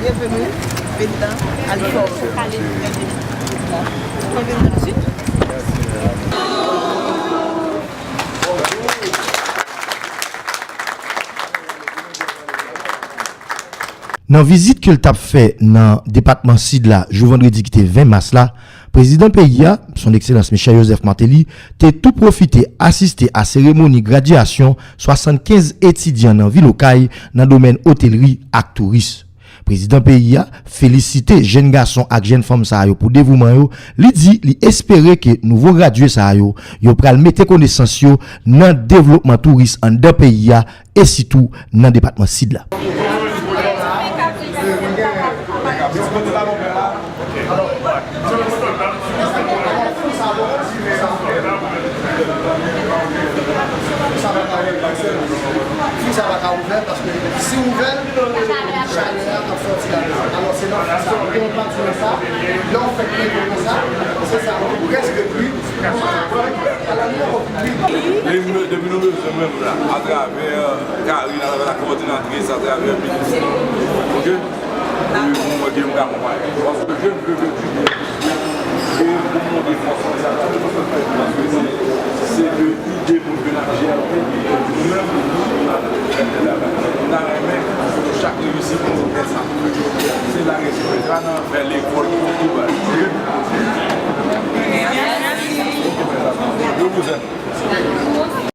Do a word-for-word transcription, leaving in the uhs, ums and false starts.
Bienvenue, président Alfort. Bienvenue tout de suite. Nan vizit ke l t ap fè nan depatman Sid la jou vandredi ki te ven mas la, prezidan peyi a, Son Ekselans Michel Joseph Martelly, te tou pwofite asiste a seremoni gradyasyon swasannkenz etidyan nan vil Okay nan domèn otelri ak touris. Prezidan peyi a felisite jèn gason ak jèn fanm sa yo pou devouman yo, li di li espere ke nouvo gradye sa yo, yo pral mete konesans yo nan devlopman touris anndan peyi a e sitou nan depatman Sid la. Fi sa pa ka ouvè, paske si ouvè l, chalè a ap sòti ladan. Alò, se nan fi sa, gen yon pati nan sa, lè w fè kle konsa, se sa, ou prèske kwi. Alò, nou poko kwi. Depi nou, depi nou bezwen menm la, atravè Karine, atravè la kowòdinatris, atravè minis, oke? Pou mwen, gen m ka konpayi. Paske jèn pèp yo